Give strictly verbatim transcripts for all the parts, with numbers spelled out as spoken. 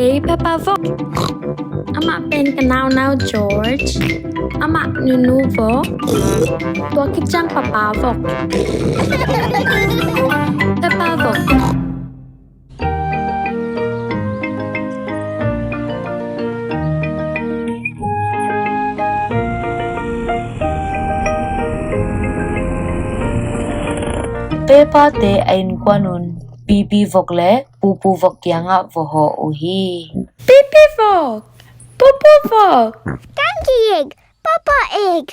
Kei Peppa vok. Amah pen ka naunau George. Amah Nunu vok. Tua khit ciang Papa vok. Peppa vok. Peppa te a innkuan un Pipi vok le Pupu vok kiangah va hawh uh hi. Pipi vok, Pupu vok. Kanki ik, Papa ik.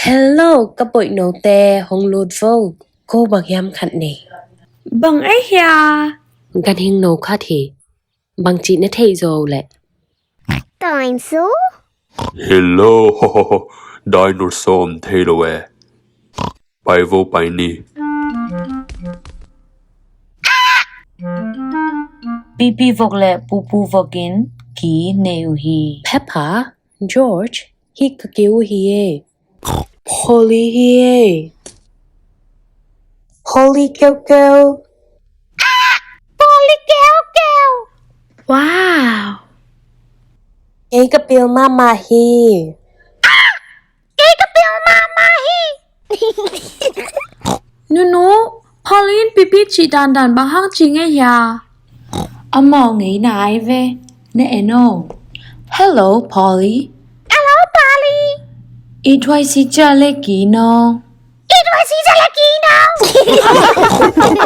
Hello, ka poih note hong lut vo. Ko bang hiam khat nei. Bang ei hia? Ganhing no khat hi. Bang cih na thei zo le. Dinosaur? Hello, dinosaur om thei lo e. Pai vo, pai ni. Pipi vok le Pupu vok in ki nei uh hi. Peppa, George, hi ka ki uh hi e. Polly hi e. Polly keukeu. Polly keukeu. Wow. Kei ka pil mahmah hi. Kei ka pil mahmah hi. Nunu, Polly in Pipi cih dandan bang hang ci ngei hia? Amau ngeina ai ve, na en o. Hello, Polly. Hello, Polly. I thuai si cia le ki no. I thuai si cia le ki no.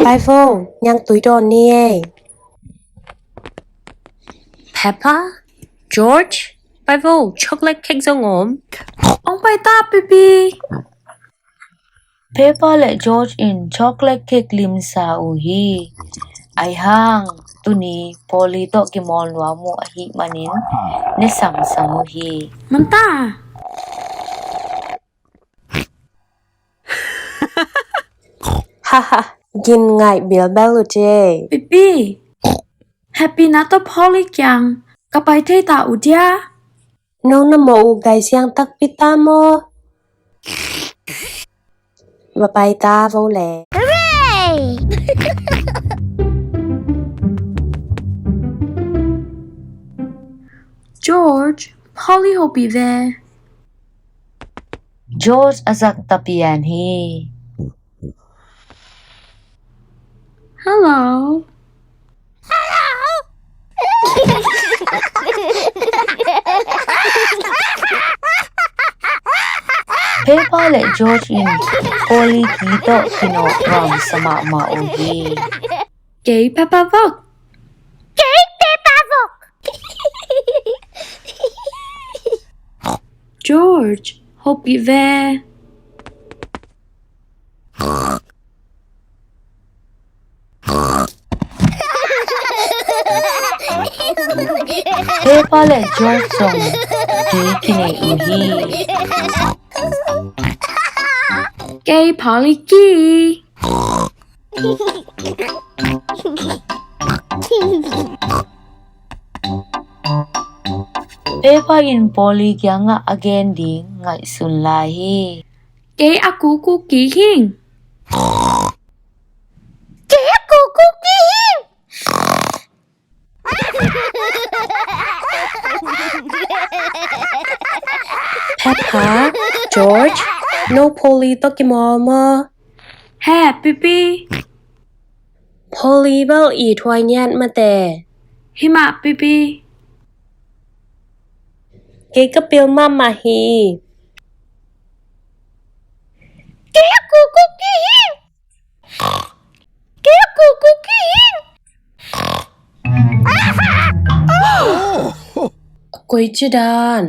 Pai vo, nyang tui dawn ni e. Peppa, George, pai vo, chocolate cake zong om. Ong pai ta, Pipi. Peppa le George in chocolate cake limsa uh hi. Ai hang, tuni Polly tawh kimawl nuam uh ahih manin ne samsam uh hi. Manta. Haha, gin ngaih bilbel uh ce. Pipi. Happy na tawh Polly kiang ka pai thei ta uh dia. Nong na mawh uh gai siang takpi ta maw? Va pai ta vo le. Hooray! George, Polly hopih ve. George a zak tapian hi. Hello. Hello. Peppa le George in Polly ki tawh kinawh ramsa mahmah uh hi. Kei Peppa vok. Kei Peppa vok. George, hopih ve. Peppa le George zong ki kinei uh hi. Kei Polly ki. Peppa in Polly kiangah a gen ding ngaihsun lai hi. Kei a kuku ki hing. Kei a kuku ki hing. Peppa, George, no Polly tawh kimawl maw? He, Pipi. Polly bel i thuai ngiat mate. Hi mah, Pipi. Kei ka pil mahmah hi. Kei a kuku ki hing. Kei a kuku ki hing. A koi ci dan.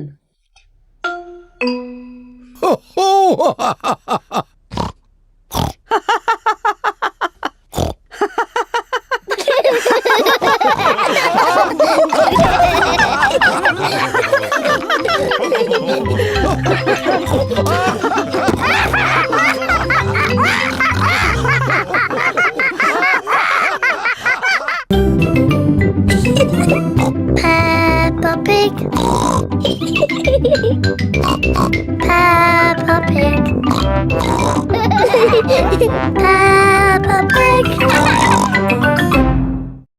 Peppa Pig. Peppa Pig. Peppa Pig.